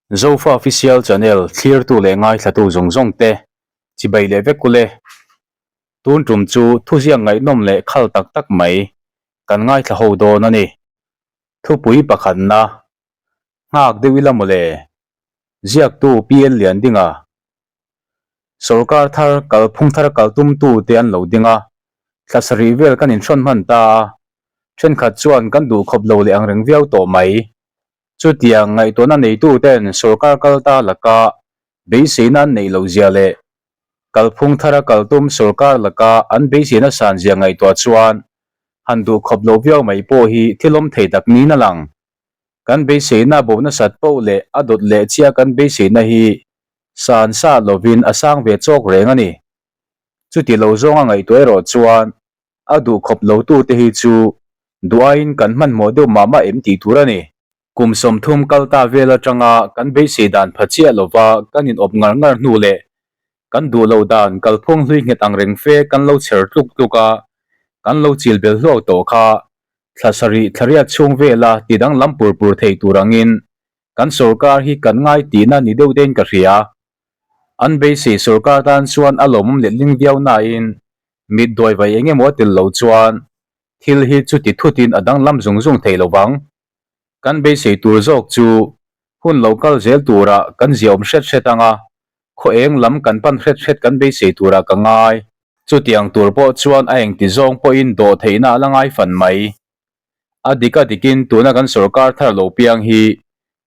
Zofa Official Channel thlirtu leh ngaithlatu zawng zawng te chibai leh vek ule. Tun tum chu thuziak ngaihnawm leh khal tak tak mai kan ngaithla ho dawn a ni. Thupui pakhatna, Nghak deuh ila mawle, ziaktu PL Liandinga, Sorkar thar kalphung thar kal tumtu te an lo ding a, thla sarih vel kan inhrawn hman ta a, thenkhat chuan kan duh khawp lo leh ang reng viau tawh mai. Chutiang ngaihtuahna neituten sorkar kal ta laka beiseina an neih loh zia leh kalphung thara kal tum sorkar laka an beiseina san zia ngaihtuah chuan han duh khawp loh viau mai pawh hi thil awm thei tak niin a lang. Kan beiseina bo nasat poh leh a dawt leh chiah kan beiseina hi san sa lovin a sang ve chawk reng a ni. Chuti lo zawnga ngaihtuah erawh chuan a duh khawp lotute hi chu duh aiin kan hmanhmawh deuh mah mah em tih tur a ni. Kum 30 kal ta vel atanga kan beisei dan pha chiah lova kan inawp ngar ngar hnu leh kan duh loh dan kalphung hlui nghet ang reng fe kan lo chher tluk tluk a, kan lo chil bel hluau tawh kha thla sarih thla riat chhung vela ti danglam pur pur thei tur angin kan sorkar hi kan ngai tihna ni deuh tein ka hria. An beisei sorkar tan chuan a lawmawm letling viau nain mit duai vai eng emaw a tel lo chuan thil hi chuti thutin a danglam zung zung thei lo vang. Kan beisei tur zawk chu hun lo kal zel turah kan ziaawm hret hret ang a, khaw eng lam kan pan hret hret kan beisei turah ka ngai. Chutiang tur pawh chuan a engti zawng pawhin dawh theihna a la ngai fan mai. A dik a dikin tuna kan sorkar thar lo piang hi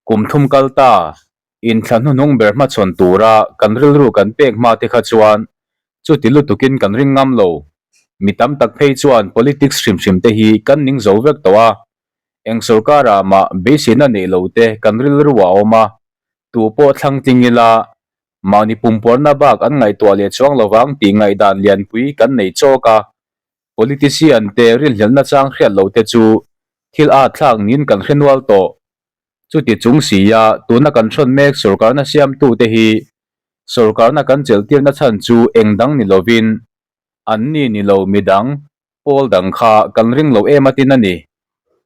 kum thum kal ta inthla hnuhnung ber hmachhawn tura kan rilru kan pek hma te kha chuan chuti lutukin kan ring ngam lo. Mi tam tak phei chuan politics hrim hrim te hi kan ning zo vek tawh a, eng sorkarah mah beiseina neih lo te kan rilru a awm a, tu pawh thlang tling ila mahni pumpuarna bak an ngaihtuah leh chuang lovang tih ngaihdan lianpui kan nei chawk a, politician te rinhlelhna chang hriat lo te chu thil at thlak niin kan hre nual tawh. Chuti chung sia tuna kan hrawn mek sorkarna siamtute hi sorkarna kan chelhtirna chhan chu eng dang ni lovin anni ni lo midang pawl dang kha kan ring lo em atin a ni.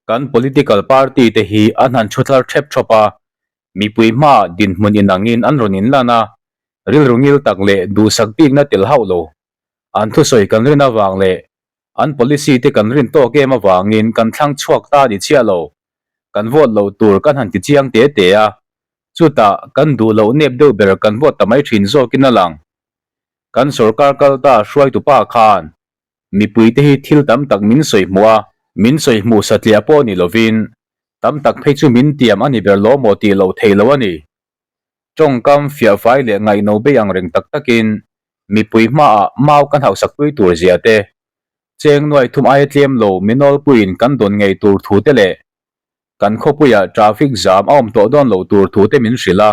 Kan political party te hi an han thu thlar thep thawp a, mipui hmaah dinhmun inangin an rawn inlan a, rilru ngil tak leh duhsak bikna tel hauh lo. An thusawi kan rin avang leh an policy te kan rin tawk em avangin kan thlang chhuak ta ni chiah lo. Kan vote loh tur kan han ti chiang te te a, chutah kan duh loh nep deuh ber kan vote ta mai thin zawkin a lang. Kan sorkar kal ta hruaitu pa khan mipui te hi thil tam tak min sawi hmuh a, min sawi hmuh satliah pawh ni lovin tam tak phei chu min tiam a ni ber lo maw tih loh theih loh a ni. Tawngkam fiahfai leh ngaihno bei ang reng tak takin mipui hmaah mau kan hauhsak pui tur zia te, cheng nuai thum aia tlem lo minawlpuiin kan dawn ngei tur thu te leh kan khawpuiah traffic jam a awm tawh dawn loh tur thu te min hrilh a.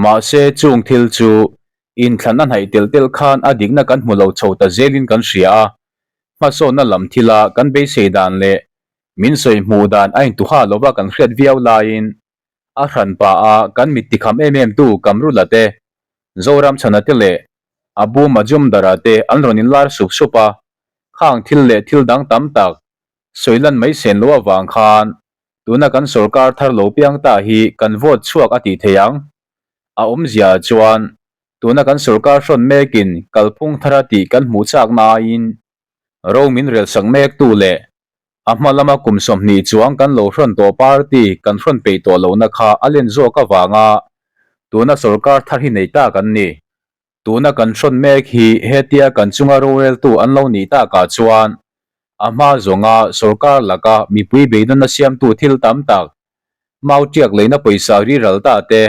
Mahse chung thil chu inthlan a hnaih telh telh khan a dikna kan hmu lo chho ta zelin kan hria a, hmasawnna lam thila kan beisei dan leh min sawi hmuh dan a intuha lova kan hriat viau laiin a hran pah a kan mit tikham em em tu Kamrula te, Zoramchhana te leh Abu Majumdara te an rawn inlar sup sup a, khang thil leh thil dang tam tak sawi lan mai sen lo avang khan tuna kan sorkar thar lo piang ta hi kan vote chhuak a tih thei ang. A awmzia chuan tuna kan sorkar hrawn mekin kalphung thar a tih kan hmuh chak na aiin ro min relsak mek tu leh A hma lama kum 20 chuang kan lo hrawn tawh party kan hrawn peih tawh lohna kha a len zawk avanga tuna sorkar thar hi nei tak an ni. Tuna kan hrawn mek hi hetia kan chunga roreltu an lo nih takah chuan a hma zawnga sorkar laka mipui beidawnna siamtu thil tam tak, mau tiak leina pawisa riral ta te,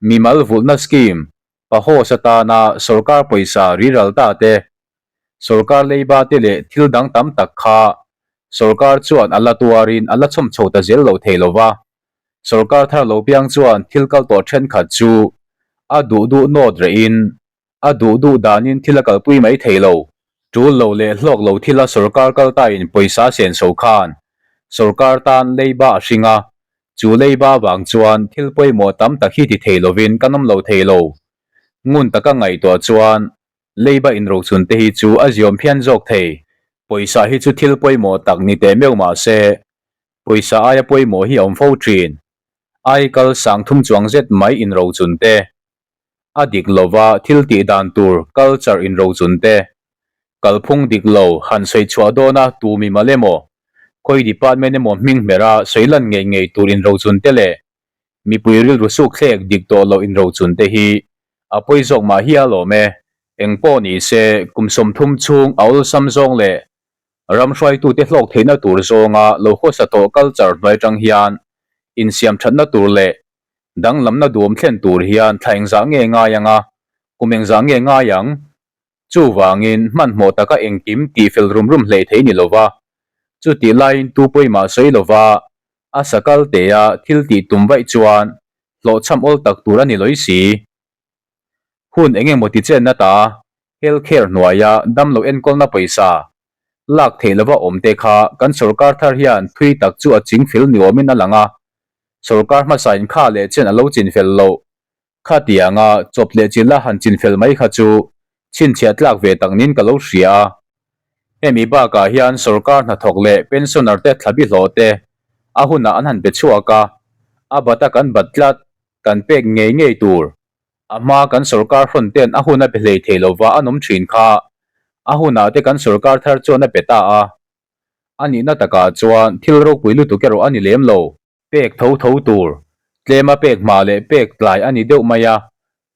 mimal vulhna scheme, pahaws atana sorkar pawisa riral ta te, Sorkar leiba te leh thil dang tam tak kha sorkar chuan a la tuarin a la chhawm chho ta zel lo thei lo va. Sorkar thar lo piang chuan thil kal tawh thenkhat chu a duh duh nawt rehin a duh duh danin thil a kalpui mai thei lo. Tul lo leh hlawk lo thila sorkar kal tain pawisa sen chho khan sorkar tan leiba a hring a, chu leiba vang chuan thil pawimawh tam tak hi ti thei lovin kan awm lo thei lo. Ngun taka ngaihtuah chuan Leiba inrochun te hi chu a ziawm phian zawk thei. Pawisa hi chu thil pawimawh tak ni teh meuh mah se, pawisa aia pawimawh hi a awm fo thin. Aikal sangthum chuang zet mai inrochun te, a dik lova thil tih dan tur culture inrochun te, kalphung dik lo han sawi chhuah dawna tu mimal emaw, khawi department emaw hming hmera sawi lan ngei ngei tur inrochun te leh mipui rilru suk thlek dik tawh loh inrochun te hi a pawi zawk mah hial awm e. Engpawh ni se, kum 30 chhung a awlsam zawng leh ram hruaitute hlawk theihna tur zawnga lo khawsa tawh culture hnuai atang hian insiam thatna tur leh danglamna duam thlen tur hian thla engzah nge ngai ang a, kum engzah nge ngai ang? Chuvangin hmanhmawh taka engkim tihfel rum rum hleih thei ni lova, chutih laiin tu pawimah sawi lova a sa kal tea thil tih tum vaih chuan hlawhchham awl tak tur a ni lawi si. Hun eng emaw ti chenna ta, health care hnuaia damlo enkawlna pawisa lak theih lova awm te kha kan sorkar thar hian thui tak chu a chingfel ni awmin a lang a, sorkar hmasa in kha leh chen a lo chinfel loh. Khatianga chawp leh chilh a han chinfel mai kha chu chhinchhiah tlak ve tak niin ka lo hria a. Hemi bakah hian sorkar hnathawk leh pensioner te thlabi hlawh te a hunah an han pe chhuak a, a bat a kan bat tlat, kan pek ngei ngei tur. A hma kan sorkar hrawn ten a hun a pe hlei thei lova an awm thin kha a hunah te kan sorkar thar chuan a pe ta a. A nihna takah chuan thil ropui lutuk erawh a ni lem lo. Pek tho tho tur, tlema pek hma leh pek tlai a ni deuh mai a,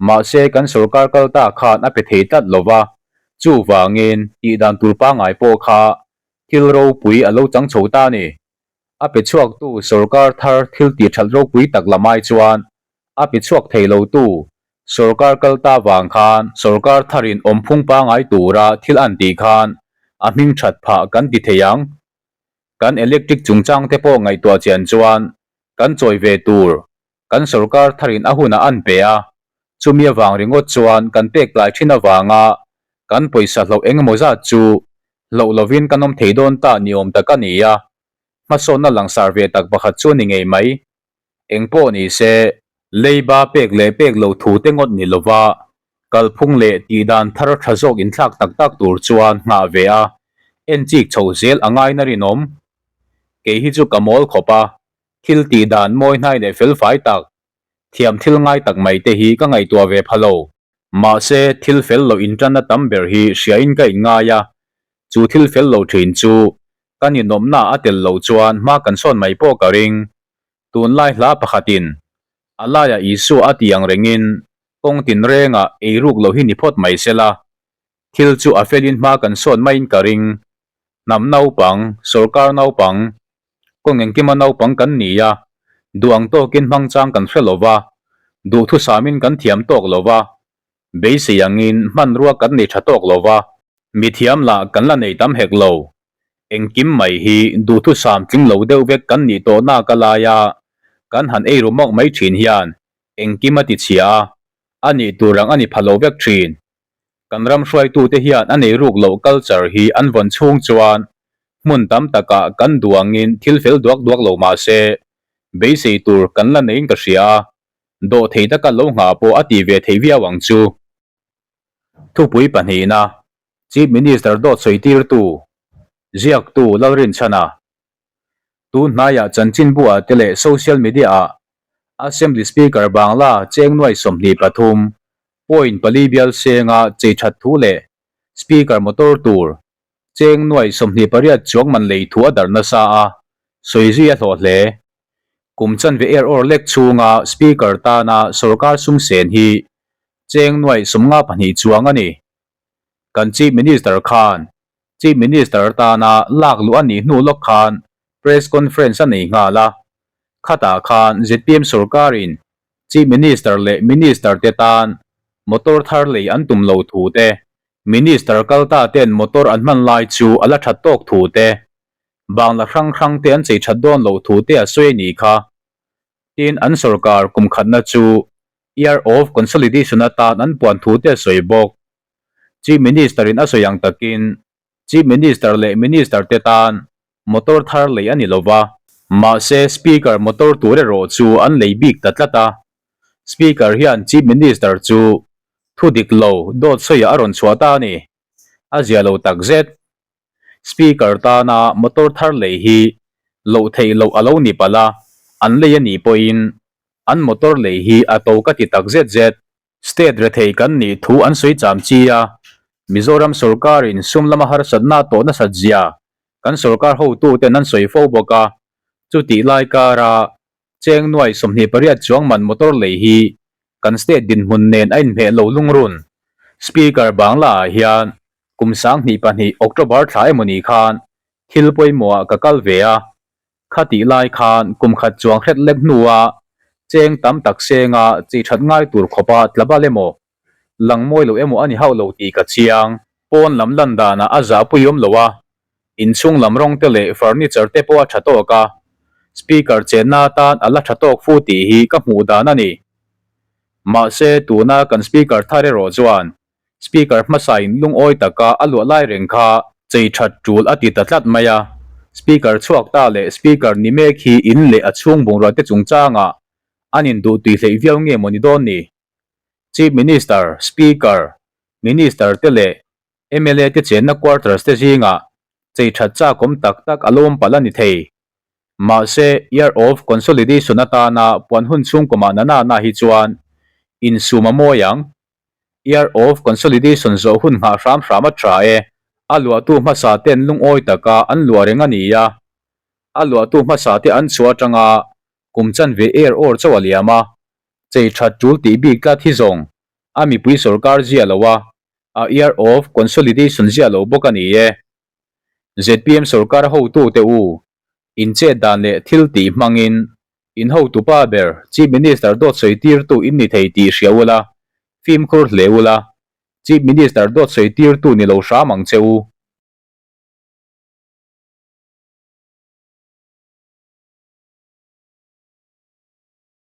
mahse kan sorkar kal ta khan a pe thei tlat lova, chuvangin tihdan tur pangngai pawh kha thil ropui a lo chang chho ta a ni. A pe chhuaktu sorkar thar thil tih that ropui tak lam ai chuan a pe chhuak thei lotu sorkar kal ta vang khan sorkar tharin awmphung pangngai tura thil an tih khan a hming that phah kan ti thei ang. Kan electric chungchang te pawh ngaihtuah chian chuan kan chawi ve tur kan sorkar tharin a hunah an pe a, chumi avang ringawt chuan kan pek tlai thin avanga kan pawisa hloh eng emaw zat chu hloh lovin kan awm thei dawn ta ni awm tak a ni a, hmasawnna langsar ve tak pakhat chu a ni ngei mai. Eng pawh ni se, leiba pek leh pek lo thu te ngawt ni lova kalphung leh tihdan thar tha zawk inthlak tak tak tur chuan nghah ve a, en chik chho zel a ngaina rinawm. Kei hi chu ka mawl khawp a, Thil tih dan mawi hnai leh felfai tak, thiam thil ngai tak mai te hi ka ngaihtuah ve pha lo. Mahse, thil fel loh intanna tam ber hi hriain ka inngai a, chu thil fel lo thin chu kan inawmna a tel loh chuan hma kan sawn mai pawh ka ring. Tunlai hla pakhatin a laiah Isua a tih ang rengin kawng tinrengah eiruk loh hi ni phawt mai sela, thil chu a felin hma kan sawn maiin ka ring. Hnam naupang, sorkar naupang, kawng engkima naupang kan ni a, duh ang tawkin hmang chang kan hre lo va, duhthusamin kan thiam tawk lo va, beisei angin hmanrua kan nei tha tawk lo va, mithiam lah kan la nei tam hek lo. Engkim mai hi duhthusam tling lo deuh vek kan nih tawh nak a lai a, kan han ei ru mawk mai thin hian engkim a ti chhia a, a nih tur ang a ni pha lo vek thin. Kan ram hruaitute hian a nei ruk loh culture hi an vawn chhung chuan hmun tam takah kan duh angin thil fel duak duak lo mah se, beisei tur kan la neiin ka hria a, dawhthei taka lo nghah pawh a ti ve thei viau ang chu. Thupui pahnihna, Chief Minister dawt sawi tirtu, ziaktu Lalrinchhana. Tun hnaiah chanchinbu ah te leh social media ah Assembly Speaker Bangla cheng nuai 23 point pali bial senga chei that thu leh Speaker motor tur cheng nuai 28 chuang man lei thu a darh nasa a, sawi zui a hlawh hle. Kum chanve er awr lek chhunga Speaker tana sorkar sum sen hi cheng nuai 52 chuang a ni. Kan Chief Minister khan Chief Minister tana lak luh a nih hnu lawk khan Press Conference a nei nghal a. Khatah khan zpm sorkarin Chief Minister leh Minister te tan motor thar lei an tum lo thu te, Minister kal ta ten motor an hman lai chu a la that tawk thu te, bangla hrang hrang te an chei that dawn loh thu te a sawi a nih kha. Tin, an sorkar kum khatna chu Year of Consolidation atan an puan thu te a sawi bawk. Chief Minister in a sawi ang takin Chief Minister leh Minister te tan motor thar lei a ni lova, mahse Speaker motor tur erawh chu an lei bik ta tlat a. Speaker hian Chief Minister chu thu dik lo dawt sawiah a rawn chhuah ta a ni. A zia lo takzet. Speaker tana motor thar lei hi loh theih loh a lo ni palh a, an lei a nih pawhin. An motor lei hi a to ka ti tak zet zet. State rethei kan nih thu an sawi cham chi a, Mizoram sorkarin sum lama harsatna tawh nasat zia kan sorkar hotuten an sawi fo bawk a, chutih lai kara cheng nuai 28 chuang man motor lei hi kan state dinhmun nen a inhmeh lo lungrun. Speaker Bangla ah hian kum 2002 October thla emawni khan thil pawimawh ah ka kal ve a, Khatih lai khan kum khat chuang hret lek hnua cheng tam tak senga chi that ngai tur khawpa tla bal emaw, lang mawi lo emaw a ni hauh lo tih ka chiang. Pawn lam lan danah a zahpui awm lo a, inchhung lam rawng te leh furniture te pawh a tha tawk a, speaker chenna atan a la tha tawk fu tih hi ka hmuh dan a ni. Mahse tuna kan speaker thar erawh chuan Speaker hmasain lungawi taka a luah lai reng kha chei that tul a ti ta tlat mai a. Speaker chhuak ta leh Speaker ni mek hi in leh a chhung bungrua te chungchangah an induh tui hleih viau nge maw ni dawn ni? Chief Minister, Speaker, Minister te leh mla te chenna quarters te zingah chei that chakawm tak tak a lo awm palh a ni thei. Mahse, Year of Consolidation atana puan hun chhungkawmah na na na hi chuan insum a mawi ang. Year of Consolidation zawh hun nghah hram hram a tha e. A luahtu hmasa ten lungawi taka an luah reng a ni a. A luahtu hmasa te an chhuah atanga kum chanve er awr chauh a liam a. Chei that tul tih bik tlat hi zawng a mipui sorkar zia lo a, a Year of Consolidation zia lo bawk a ni e. Zpm sorkar hotute u, in chet dan leh thil tih hmangin in hotupa ber Chief Minister dawt sawi tirtu in ni thei tih hria ula, fimkhur hle ula, Chief Minister dawt sawi tirtu ni lo hram ang che u.